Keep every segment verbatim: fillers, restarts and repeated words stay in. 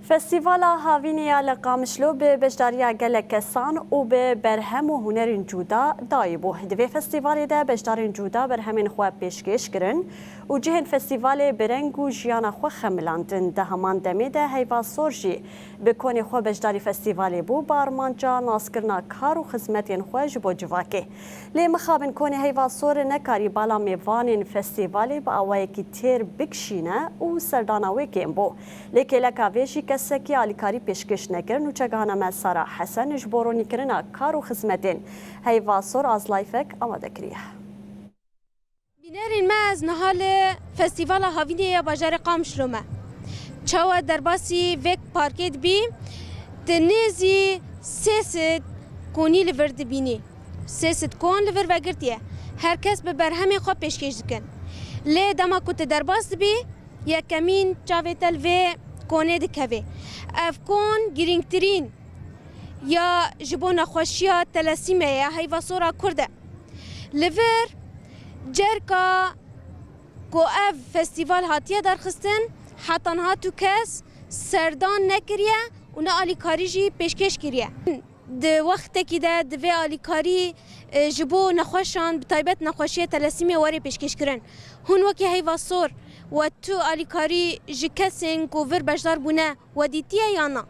Festîvala Havînê ya li Qamişlo bi beşdariya gelek kesan û bi berhem û hunerên cuda dayî bû. Di vê festîvalê de beşdarên cuda berhemên xwe pêşkêş kirin û cihên festîvalê bi reng û jiyana xwe xemilandin. Di heman demê de Heyva Sor jî bi konê xwe beşdarî festîvalê bû, bi armanca naskirina kar û xizmetên xwe ji bo civakê. Lê mixabin konê Heyva Sor nekarî bala mêvanên festîvalê bi awayekî têr bikişîne û serdana wê kêm bû. Lê kêleka vê jî kesekî alîkarî pêşkêş nekirin û çegahana me Sara Hesen ji bo ronîkirina kar û xizmetên Heyva Sor azlayfek amade kiriye. Bînerên me, ez niha li Festîvala Havînê ya bajarê Qamişlo me. Çawa derbasî vê parkê dibî, tu nêzî sê sed konî li vir dibînî. Sê sed kon li vir vegirtiye. Her kes bi berhemên xwe pêşkêş dikin. Lê dema ku tu derbas dibî, yekemîn çavê te li vê konê dikeve. Ev kon girîngtirîn ya ji bo nexweşiya telesîmê ya heyva sora Kurd e. Li vir cerka ku ev festîval hatiye derxistin, heta niha tu kes serdan nekiriye û ne alîkarî jî pêşkêş kiriye. Di wextekî de divê alîkarî, e, ji bo nexweşan, bi taybet nexweşiyê telesîmê were pêşkêşkirin. Hûn wekî Heyva Sor we tu alîkarî ji kesên ku vir beşdar bûne we dîtiye yan na?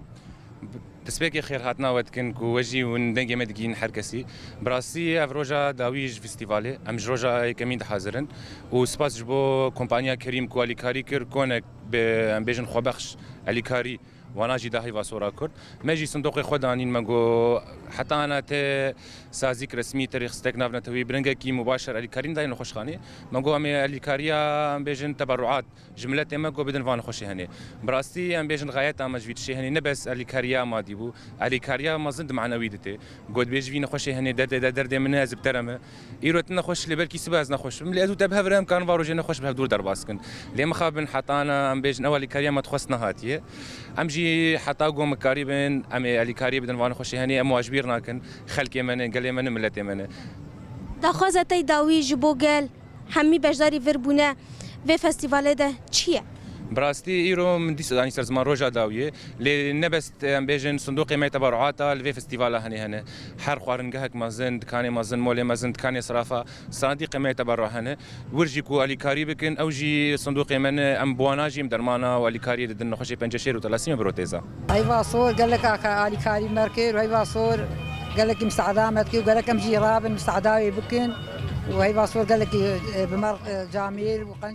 Destpêkê xêrhatina we dikin ku we jî hûn dengê me digihînin her kesî. Bi rastî ev roja dawî ji festîvalê. Em ji roja yekemîn dihazirin û spas ji bo kompaniya Kerîm ku alîkarî kir, konek bi, em bêjin, xwebexş alîkarî wana jî da Heyva Sora Kurd. Me jî sindoqê xwe danîn, me got heta ana te sazîk resmî, te rêxistek navnetewî, bi rengekî mubaşer alîkarî nedayê nexweşxanê. Me got em ê alîkariya, em bêjin, teberruat ji miletê me got bidin van nexweşê hene. Bi rastî em bêjin xayeta me ji vî tiştê hene, ne bes alîkariya madî bû, alîkariya mezin di manewî de tê. Got bêjî vî nexweşê hene, derdê de derdê min e, ez bi te re me. Îro tu nexweş, lê belkî sibe ez nexweş bim. Lê ez û te bi hev re em karin van rojê nexweş bi hev dûr derbas kin. Lê mixabin heta ana, em bêjin, ew alîkariya me dixwest nehatiye. Em jî heta ku em karîbin, em ê alîkariyê bidin van nexweşê hene, em wan ji bîr nakin. Xelkê me ne, gelê me ne, miletê me ne. Daxwaza te yê dawî ji bo gel hemî beşdarî vir bûne vê festîvalê de çi ye? Bi rastî îro min dîsa danî ser ziman roja dawiyê. Lê ne bes, em bêjin, sindoqê me teberruata li vê festîvala hene hene. Her xwaringehek mezin, dikanê mezin, molê mezin, dikanê sirafa, sandîqê me teberru hene. Wir jî ku alîkarî bikin, ew jî sindoqê me ne, em bi wana jî em dermana û alîkariyê didin nexweşê penceşêr û telasîmê bi rotêza. Heyva Sor gelek alîkarî me kir û Heyva Sor gelekî misaada me dikir û gerek em jî rabin misaada wê bikin û Heyva Sor gelekî, e, bi me, e, camêr û qenc